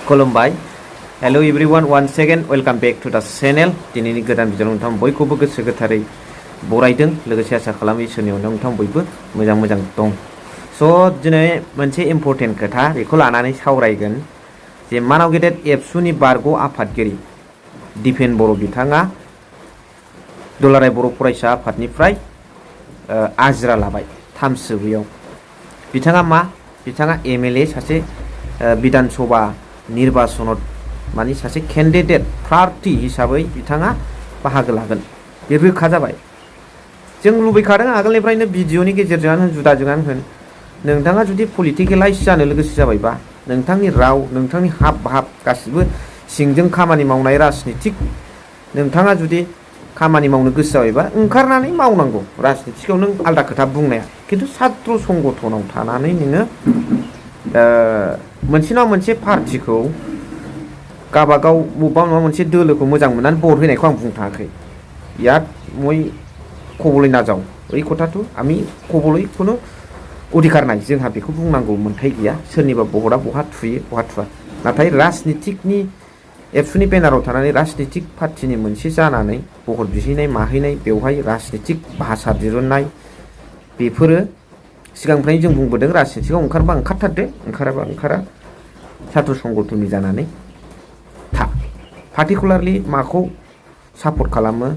खुलुमबाय hello everyone once again welcome back to the channel दिनैनि गोदान भिडिअ नोंथां बयखौबो गोसो गोथारै बरायदों लोगोसे आसा खालामो इसोरनि अननायाव नोंथां बयबो मोजां दं स' दिनै मोनसे इम्पर्टेन्ट खोथा बेखौ लानानै सावरायगोन जे मानाव गेदेर एबसुनि बारग' आफादगिरि दिपेन बर' बिथाङा दुलाराय बर' फरायसा आफादनिफ्राय आजिरा लाबाय थामसोबैयाव बिथाङा एमएलए सासे विधान सभा निर्वाचनाव माने सासे केन्डिडेट प्रार्थी हिसाबै बिथाङा बाहागो लागोन बे रोखा जाबाय जों लुबैखादों आगोलनिफ्रायनो भिडिअनि गेजेरजों होन जुदाजों होन नोंथाङा जुदि पलिटिकेलाइज जानो लोगोसे जाबायबा नोंथांनि राव नोंथांनि हाब भाब गासिबो सिंजों खामानि मावनाय राजनितिक नोंथाङा जुदि खामानि मावनो गोसो जाबायबा ओंखारनानै मावनांगौ राजनितिकआव नों आलदा खोथा बुंनाया खिन्थु सात्र संगठनाव थानानै नोङो मोनसे नङा मोनसे पार्टिखौ गाबागाव बबेबा माबा मोनसे दोलोखौ मोजां मोननानै भट होनायखौ आं बुंनो थाङाखै ইয়াত মই ক'বলৈ নাযাওঁ এই কথাটো আমি ক'বলৈ কোনো অধিकार নাই जोंहा बेखौ बुंनांगौ मोन्थाय गैया सोरनिबा भटआ बहा थुयो बहा थुवा नाथाय राजनितिकनि एबसुनि बेनाराव थानानै राजनितिक पार्टिनि मोनसे जानानै भट बिहैनाय माहैनाय बेवहाय राजनितिक भाषा दिरुननाय बेफोरो सिगांनिफ्रायनो जों बुंबोदों राजनितिकआव ओंखारबा ओंखारथारदो ओंखाराबा ओंखारा सात्र संगठननि जानानै था पार्टिकुलारलि माखौ सापर्ट खालामो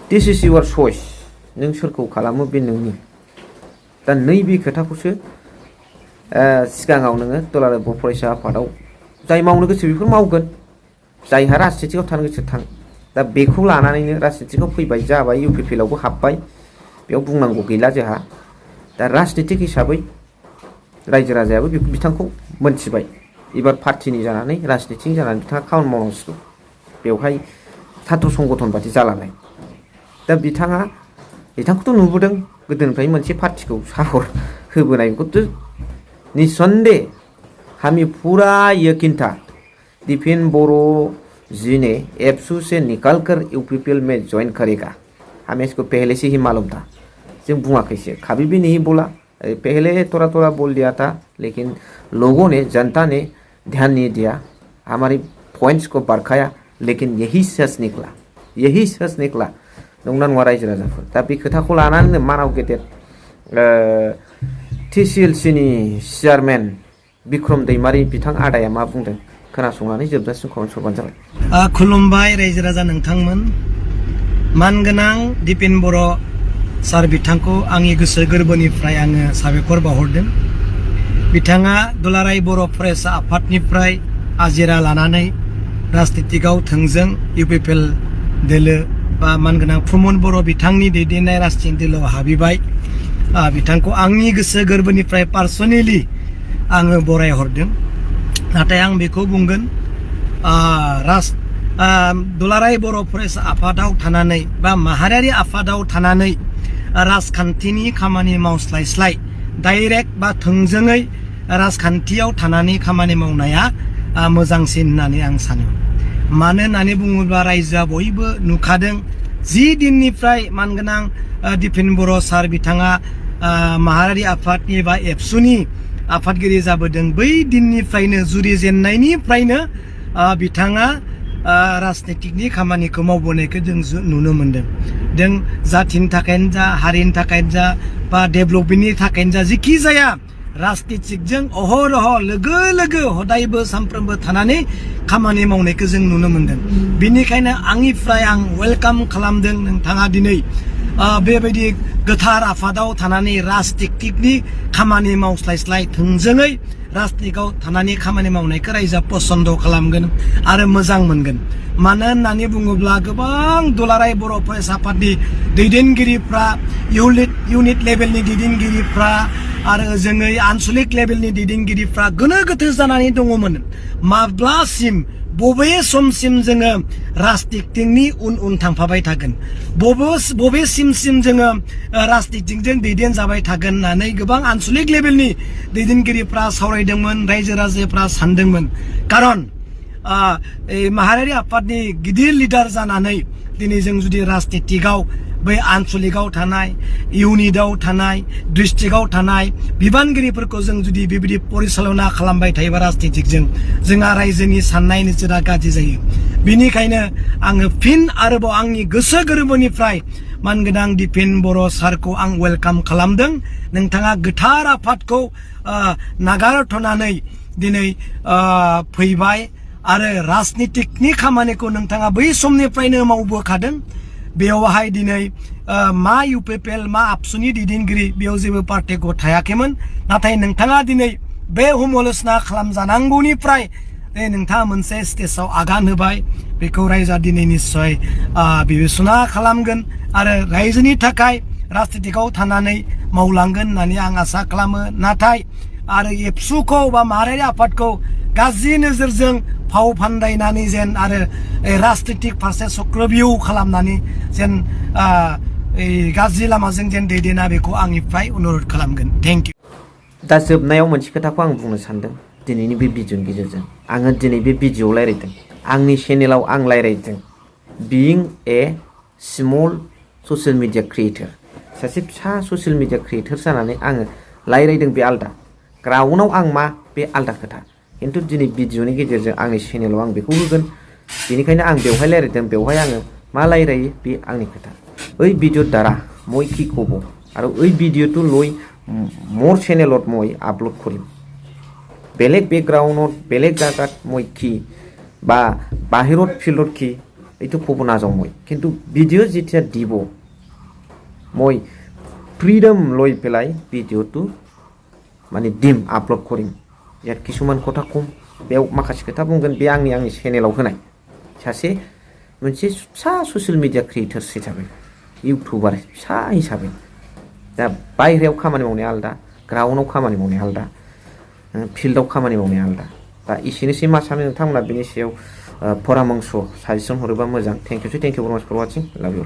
दिस इज युवर चइस नों सोरखौ खालामो बे नोंनि दा नैबे खोथाखौसो सिगाङाव नोङो दुलाराय बर' फरायसा आफादाव जाय मावनो गोसो बेफोर मावगोन जायहा राजनितिकआव थानो गोसो थां दा बेखौ लानानैनो राजनितिकआव फैबाय जाबाय इउपिपिएलआवबो हाबबाय बेयाव बुंनांगौ गैला जोंहा दा राजनितिक हिसाबै रायजो राजायाबो बिथांखौ मोनथिबाय एबार पार्टिनि जानानै राजनितिक जानानै बिथाङा खामानि मावनांसिगौ बेवहाय सात्र संगठन बादि जालांनाय दा बिथांखौथ' नुबोदों गोदोनिफ्राय मोनसे पार्टिखौ सापर्ट होबोनायखौथ' निसन्देह हामी पूरा यकीन था दिपेन बर' जी ने एबसु से निकाल कर यूपीपीएल में ज्वाइन करेगा हमें इसको पहले से ही मालूम था जो बुआखैसे कभी भी नहीं बोला पहले थोड़ा बोल दिया था लेकिन लोगों ने जनता ने ध्यान नहीं दिया हमारी पॉइंट्स को बरखाया लेकिन यही सच निकला नंगौना नङा रायजो राजाफोर दा बे खोथाखौ लानानैनो मानाव गेदेर टिसिएलसिनि चेयारमेन बिक्रम दैमारि बिथां आदाया मा बुंदों खोनासंनानै जोबजासिम कमेन्ट हरबानो जाबाय खुलुमबाय रायजो राजा नोंथांमोन मानगोनां दिपेन बर' सार बिथांखौ आंनि गोसो गोरबोनिफ्राय आङो साबायखर बावहरदों बिथाङा दुलाराय बर' फरायसा आफादनिफ्राय आजिरा लानानै राजनितिकआव थोंजों इउपिपिएल दोलो बा मानगोनां प्रमद बर' बिथांनि दैदेननाय राजनितिक दोलोआव हाबहैबाय बिथांखौ आंनि गोसो गोरबोनिफ्राय पार्सनेलि आङो बरायहरदों नाथाय आं बेखौ बुंगोन दुलाराय बर' फरायसा आफादाव थानानै बा माहारियारि आफादाव थानानै राजखान्थिनि खामानि मावस्लायस्लाय डाइरेक्ट बा थोंजोङै राजखान्थियाव थानानै खामानि मावनाया मोजांसिन होननानै आं सानो मानो होननानै बुङोब्ला रायजोआ बयबो नुखादों जि दिननिफ्राय मानगोनां दिपेन बर' सार बिथाङा माहारियारि आफादनि बा एबसुनि आफादगिरि जाबोदों बै दिननिफ्रायनो जुरिजेननायनिफ्रायनो बिथाङा राजनितिकनि खामानिखौ मावबोनायखौ जों नुनो मोनदों जों जाथिनि थाखायनो जा हारिनि थाखायनो जा बा डेभेलपमेन्टनि थाखायनो जा जिखि जाया राजनितिकजों अहरह लोगो हदायबो सानफ्रोमबो थानानै खामानि मावनायखौ जों नुनो मोनदों बेनिखायनो आंनिफ्राय आं वेलकाम खालामदों नोंथाङा दिनै बेबायदि गोथार आफादाव थानानै राजनितिकनि खामानि मावस्लायस्लाय थोंजोङै राजनितिकआव थानानै खामानि मावनायखौ रायजोआ पसन्द खालामगोन आरो मोजां मोनगोन मानो होननानै बुङोब्ला गोबां दुलाराय बर' फरायसा आफादनि दैदेनगिरिफ्रा इउनिट लेभेलनि दैदेनगिरिफ्रा आरो जोङै आनसलिक लेभेलनि दैदेनगिरिफ्रा गोनो गोथो जानानै दङमोन माब्लासिम बबे समसिम जोङो राजनितिकनि उन थांफाबाय थागोन बबे सिमसिम जोङो राजनितिकजों दैदेन जाबाय थागोन होननानै गोबां आनसलिक लेभेलनि दैदेनगिरिफ्रा सावरायदोंमोन रायजो राजाफ्रा सानदोंमोन खारन माहारियारि आफादनि गिदिर लिडार जानानै दिनै जों जुदि राजनितिकआव बै आनसलिकआव थानाय इउनिटआव थानाय डिस्ट्रिक्टआव थानाय बिबानगिरिफोरखौ जों जुदि बेबायदि परिचालना खालामबाय थायोबा राजनितिकजों जोंहा रायजोनि साननाय नोजोरा गाज्रि जायो। बिनिखायनो आङो फिन आरोबाव आंनि गोसो गोरबोनिफ्राय मानगोनां दिपेन बर' सारखौ आं वेलकाम खालामदों। नोंथाङा गोथार आफादखौ नागारथ'नानै दिनै फैबाय आरो राजनितिकनि खामानिखौ नोंथाङा बै समनिफ्रायनो मावबोखादों। बेयावहाय दिनै मा इउपिपिएल मा आबसुनि दैदेनगिरि बेयाव जेबो पार्टेग' थायाखैमोन, नाथाय नोंथाङा दिनै बे हमलसना खालामजानांगौनिफ्राय नोंथाङा मोनसे स्टेजाव आगान होबाय। बेखौ रायजोआ दिनै निस्सय बिबेसना खालामगोन आरो रायजोनि थाखाय राजनितिकआव थानानै मावलांगोन होननानै आं आसा खालामो। नाथाय आरो एबसुखौ बा माहारियारि आफादखौ गाज्रि नोजोरजों फाव फान्दायनानै जेन आरो राजनितिक फारसे चक्रबिउ खालामनानै जेन गाज्रि लामाजों जेन दैदेना बेखौ आंनिफ्राय अनुरद खालामगोन। Thank you. दा जोबनायाव मोनसे खोथाखौ आं बुंनो सानदों दिनैनि बे भिडिअनि गेजेरजों। आङो दिनै बे भिडिअआव रायज्लायदों, आंनि चेनेलाव आं रायज्लायदों बिइं a small social media creator, सासे फिसा ससियेल मिडिया क्रिएटर जानानै आङो रायज्लायदों बे आलदा, ग्राउन्डआव आं मा बे आलदा खोथा। खिन्थु दिनै भिडिअनि गेजेरजों आंनि चेनेलाव आं बेखौ होगोन, बेनिखायनो आं बेवहाय रायज्लायदों, बेवहाय आङो मा रायज्लायो बे आंनि खोथा। ओइ भिडिअ দ্বারা মই কি ক'ব আৰু এই ভিডিঅ'টো লৈ মোৰ চেনেলত মই আপলোড কৰিম। বেলেগ বেকগ্ৰাউণ্ডত বেলেগ জায়গাত মই কি বা বাহিৰত ফিল্ডত কি এইটো ক'ব নাযাওঁ মই, কিন্তু ভিডিঅ' যেতিয়া দিব মই ফ্ৰীডম লৈ পেলাই ভিডিঅ'টো মানে দিম, আপলোড কৰিম। ইয়াত কিছুমান কথা কম, बेयाव माखासे खोथा बुंगोन, बे आंनि चेनेलाव होनाय सासे मोनसे फिसा ससियेल मिडिया क्रिएटर हिसाबै, इउटुबार फिसा हिसाबै। दा बायहेरायाव खामानि मावनाया आलदा, ग्राउन्डआव खामानि मावनाया आलदा, फिल्डआव खामानि मावनाया आलदा। दा एसेनोसै, मा सानो नोंथांमोना बेनि सायाव परामर्श साजेसन हरोबा मोजां। थेंक इउ भेरि माच फर वाचिं, लाभ इउ।